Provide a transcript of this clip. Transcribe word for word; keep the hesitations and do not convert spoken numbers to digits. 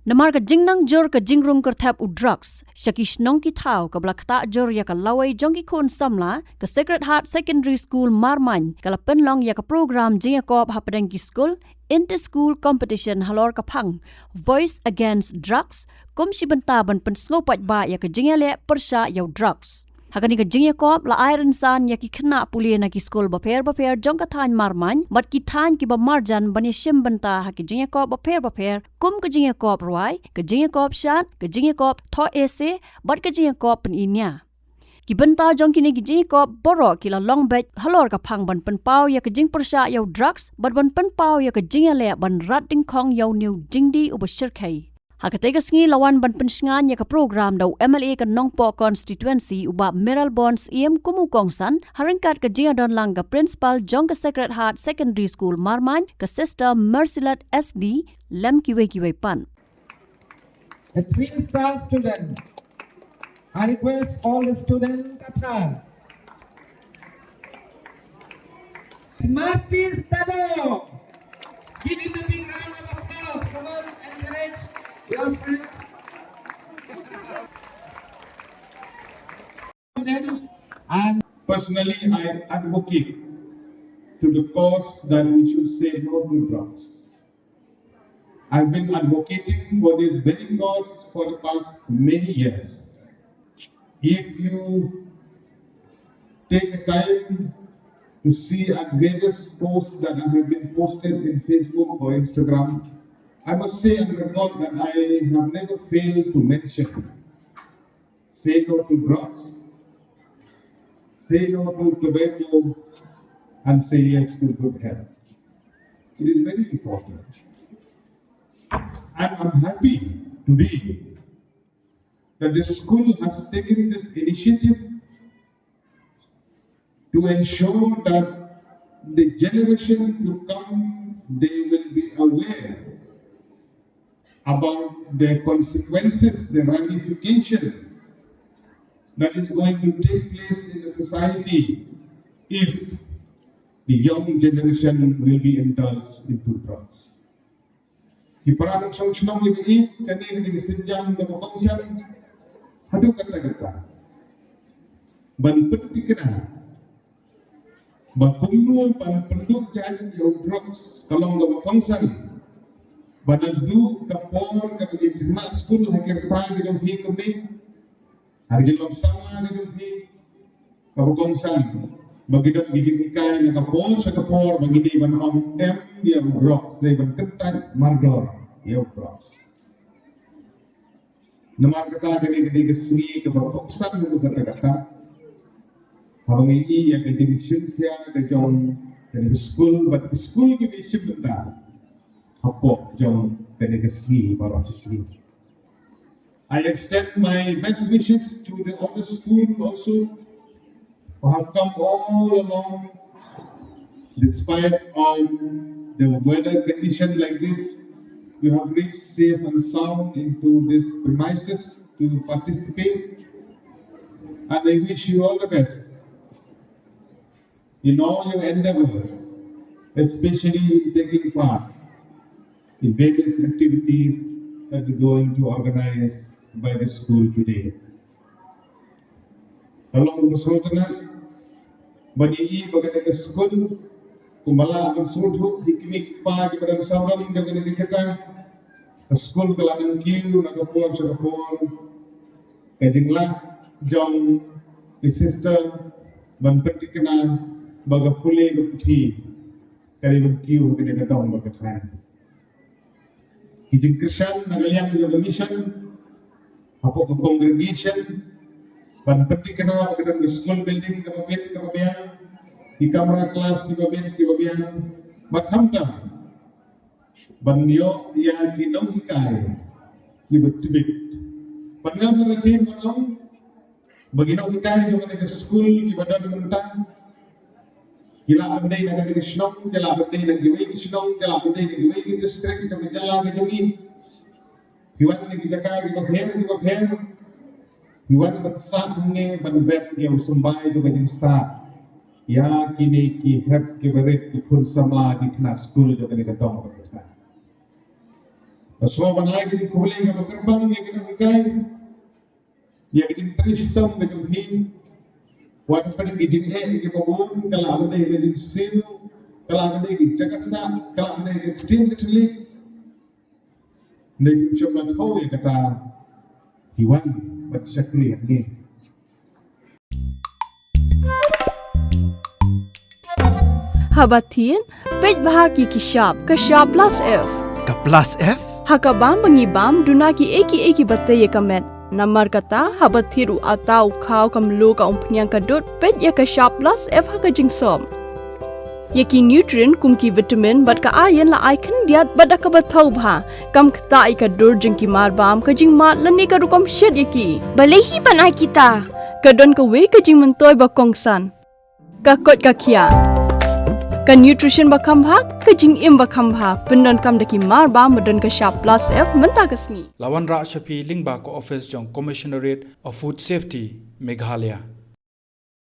Namar ka jingnang jur ka jingrung kyrthep u drugs sha ki shnong ki thaw kaba la ktah jur ïa ka lawei jong ki khun samla, ka Sacred Heart Secondary School Marmain ka la pynlong ïa ka program jingïakop hapdeng ki skul, inter-school competition halor ka phang Voice Against Drugs, kum shi bynta ban pynsngewbha ïa ka jingïaleh pyrshah ïa u drugs. Ha kane ka jingïakop la ai rynsan ïa ki khynnah pule na ki skul bapher bapher jong ka thaiñ Marmain bad ki thaiñ kiba marjan ban ïashim bynta ha ki jingïakop bapher bapher, kum ka jingïakop rwai, ka jingïakop shad, ka jingïakop thoh essay bad ka jingïakop pyni nia. Ki bynta jong kine ki jingïakop baroh ki la long beit halor ka phang ban pynpaw ïa ka jingpyrshah ïa u drugs bad ban pynpaw ïa ka jingïaleh ban rat dyngkhong ïa une u jingdih uba shyrkhei. Ha katei ka sngi la wan ban pynshngaiñ ïa ka program da u M L A ka Nongpoh Constituency u Bah Mayralborn Syiem kum u kongsan, ha ryngkat ka jingïadonlang ka Principal jong ka Sacred Heart Secondary School Marmain ka Sister Mercylet S D lem kiwei kiwei pat. A three-star student. I request all the students at hand. Smarties Tado. Give him a big round of applause. Come on, encourage your friends. Students and personally, I advocate to the cause that we should say no to drugs. I've been advocating for this very cause for the past many years. If you take the time to see at various posts that have been posted in Facebook or Instagram, I must say on record that I have never failed to mention, say no to drugs, say no to tobacco, and say yes to good health. It is very important. And I'm happy today that the school has taken this initiative to ensure that the generation to come, they will be aware about the consequences, the ramification that is going to take place in the society if the young generation will be indulged into drugs. Ki para nongshong shnong ngi ïohi kane ka dei ka sienjam kaba kongsan haduh katta katta ban pynthikna ba kumno ban pynduh jaiñ ïa u drugs ka long kaba kongsan. Ba naduh ka por kaba ki khynnah skul ha ki rta ki jong phi kumne, ha ki jong samla ki jong phi, kaba kongsan ba ki don ki jinghikai na ka por sha ka por ba ngi dei ban ong em ïa u drugs, dei ban kyntait mardor ïa u drugs. Namar kata kane ka dei ka sngi kaba kongsan haduh katta katta. Haba ngi ïohi ïa ka jingshim khia ka jong kane ka skul bad ki skul kiba shim bynta hapoh jong kane ka sngi baroh shi sngi. I extend my best wishes to the other school also who have come all along despite of the weather condition like this. You have reached safe and sound into this premises to participate, and I wish you all the best in all your endeavors, especially in taking part in various activities that's going to organize by the school today. Ka long kaba sngewtynnat ban ïohi ba kane ka skul kumba lah ban sngewthuh ïa ki kmie ki kpa kiba don sawdong jong kane ka jaka. Ka skul ka la nang kiew na ka por sha ka por. Ka jinglah jong ki sister ban pynthikna ba ka pule ka puthi ka dei ban kiew ha kane ka dong bad ka thaiñ. Ki jingkyrshan na ka liang jong ka mission hapoh ka congregation ban pynthikna ba ka don ka school building kaba bit kaba biang, ki kamra class kiba bit kiba biang, bad khamtam ban ïoh ïa ki nonghikai kiba tbit. Bad nga mut ruh ban ong ba ki nonghikai jong kane ka skul kiba don mynta ki lah ban dei na kane ka shnong, ki lah ban dei na kiwei ki shnong, ki lah ban dei na kiwei ki district jong ka jylla ka jong ngi. Ki wan na ki jaka kiba pher kiba pher. Ki wan ban sah hangne ban bet ïa u symbai jong ka jingstad ïa kine ki hep kiba rit, ki khun samla, ki khynnah skul jong kane ka dong kaba ka. Ka sngewbha ban ai ka jingkhublei kaba kyrpang ïa ki nonghikai, ïa ka jingtrei shitom ka jong phi. Wat pat ki jingeh kiba bun, ka lah ban dei ka jingsiew, ka lah ban dei ki jaka sah, ka lah ban dei ka ktien ka thylliej. Hynrei phim shym la thaw ïa kata, phi wan ban shakri ïa ngi. Haba thied, peit bha ki ki shap, ka shap plus F. Ka plus F? Ha ka bam ba ngi bam, duna kiei kiei kiba tei ïa ka met. Namar kata, haba thied u atta, u khaw, ka mluh, ka umphniang, ka dud, peit ïa ka shap plus F ha ka jingsop. Ïa ki nutrient kum ki vitamin bad ka iron la ai khyndiat bad da kaba thaw bha. Kam ktah ïa ka dur jong ki mar bam, ka jingmad lane ka rukom shet ïa ki. Balei hi ban ai kita? Ka don kawei ka jingmyntoi ba kongsan. Ka koit ka khiah. Ka nutrition ba kham bha, ka jingim ba kham bha. Pyndonkam da ki mar bam ba don ka shap plus F mynta ka sngi. La wanrah sha phi lyngba ka office jong Commissionerate of Food Safety, Meghalaya.